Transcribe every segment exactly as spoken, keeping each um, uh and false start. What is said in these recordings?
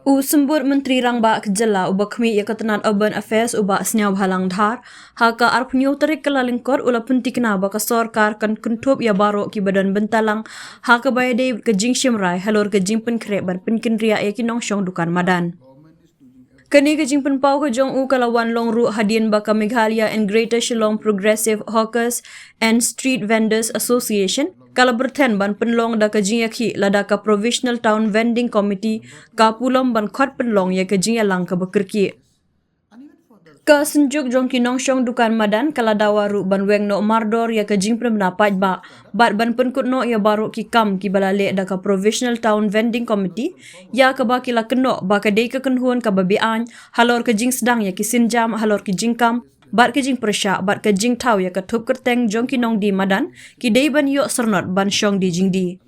U Symbud Myntri Rangbah ka jylla uba khmih ïa ka tnat Urban Affairs u Bah Sniawbhalang Dhar, ha ka arphew tarik Kyllalyngkot u la pyntikna ba ka sorkar kan kynthup ïa baroh kiba don bynta lang ha kaba ïadei ka jingshim rai halor ka jingpynkhreh ban pynkynriah ïa ki nongshong dukan madan. Kane ka jingpynpaw ka jong u ka la wan long ruh hadien ba ka Meghalaya and Greater Shillong Progressive Hawkers and Street Vendors Association ka la byrthen ban pynlong da ka jingïakhih lada ka Provisional Town Vending Committee ka pulom ban khot pynlong ïa ka jingïalang kaba kyrkieh. Ka synjuk jong ki nongshong dukan madan ka la dawa ruh ban weng noh mardor ïa ka jingpynbna paidbah bad ban pynkut noh ïa baroh ki kam kiba la leh da ka Provisional Town Vending Committee, ïa kaba ki la kynnoh ba ka dei ka kynhun kaba be-aiñ halor ka jingsdang ïa ki sienjam halor ki jingkam bad ka jingpyrshah bad ka jingthaw ïa ka thup kyrteng jong ki nongdie madan ki dei ban ïoh syrnod ban shong die jingdie.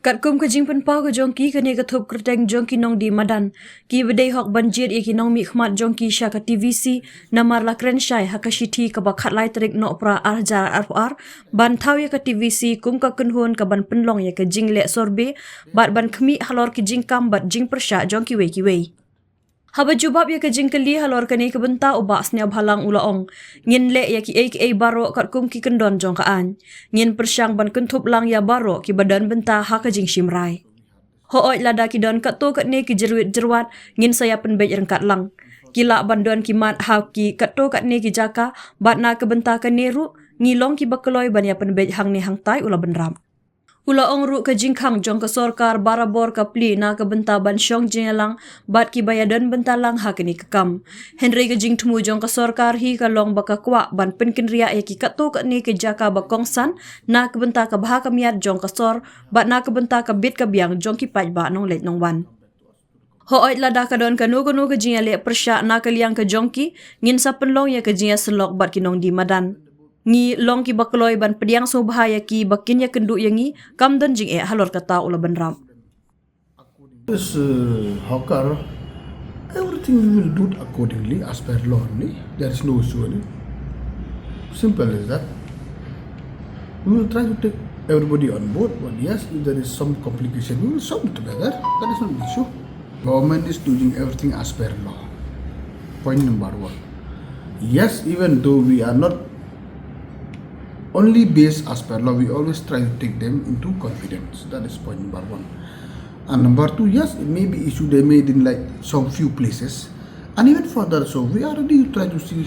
Katkum ka jingpynpaw ka jong ki, kane ka thup kyrteng jong ki nongdie madan kiba dei hok ban jied ïa ki nongmihkhmat jong ki sha ka T V C, namar la kren shai ha ka shithi kaba khatlai tarik Nohprah ar hajar arphew ar ban thaw ïa ka T V C kum ka kynhun kaban pynlong ïa ka jingleh survey bad ban khmih halor ki jingkam bad jingpyrshah jong kiwei kiwei. Haba jubab ïa ka jingkylli halor kane ka bynta, u Bah Sniawbhalang u la ong, ngin leh ïa kiei kiei baroh katkum ki kyndon jong ka aiñ. Ngin pyrshang ban kynthup lang ïa baroh kiba don bynta ha ka jingshim rai. Hooid, lada ki don katto katne ki jyrwit jyrwat, ngin sa ïa pynbeit ryngkat lang. Ki lah ban don ki mat ha ki katto katne ki jaka, bad na ka bynta kane ruh ngi long kiba kloi ban ïa pynbeit hangne hangtai, u la bynrap. U la ong ruh ka jingkhang jong ka sorkar barabor ka plie na ka bynta ban shong jingïalang bad kiba ïadon bynta lang ha kane ka kam. Hynrei ka jingthmu jong ka sorkar hi ka long ba ka kwah ban pynkynriah ïa ki katto katne ki jaka ba kongsan na ka bynta ka bha ka miat jong ka sor bad na ka bynta ka bit ka biang jong ki paidbah nongleit nongwan. Hooid, lada ka don kano kano ka jingïaleh pyrshah na ka liang ka jong ki, ngin sa pynlong ïa ka jingïasyllok bad ki nongdie madan. Ngi long kiba kloi ban pdiang sngewbha ïa ki ba kin ïakynduh ïa ngi, kam don jingeh halor kata, u la bynrap. This uh, hawker, everything we will do it accordingly as per law only. There is no issue in it. Simple as that. We will try to take everybody on board, but yes, if there is some complication, we will solve it together. That is not an issue. Government is doing everything as per law. Point number one. Yes, even though we are not only based as per law, we always try to take them into confidence. That is point number one. And number two, yes, it may be issue they made in like some few places. And even further, so we are ready to try to see,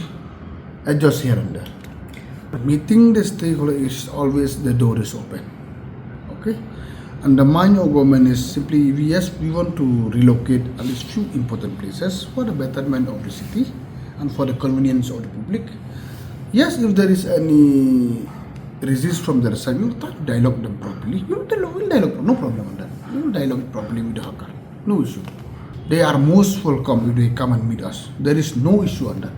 adjust here and there. Meeting the stakeholder is always the door is open. Okay? And the mind of government is simply, we, yes, we want to relocate at least few important places for the betterment of the city and for the convenience of the public. Yes, if there is any resist from their side, we will try to dialogue them properly. We will dialogue, we'll dialogue, no problem on that. We will dialogue properly with the hawker. No issue. They are most welcome if they come and meet us. There is no issue on that.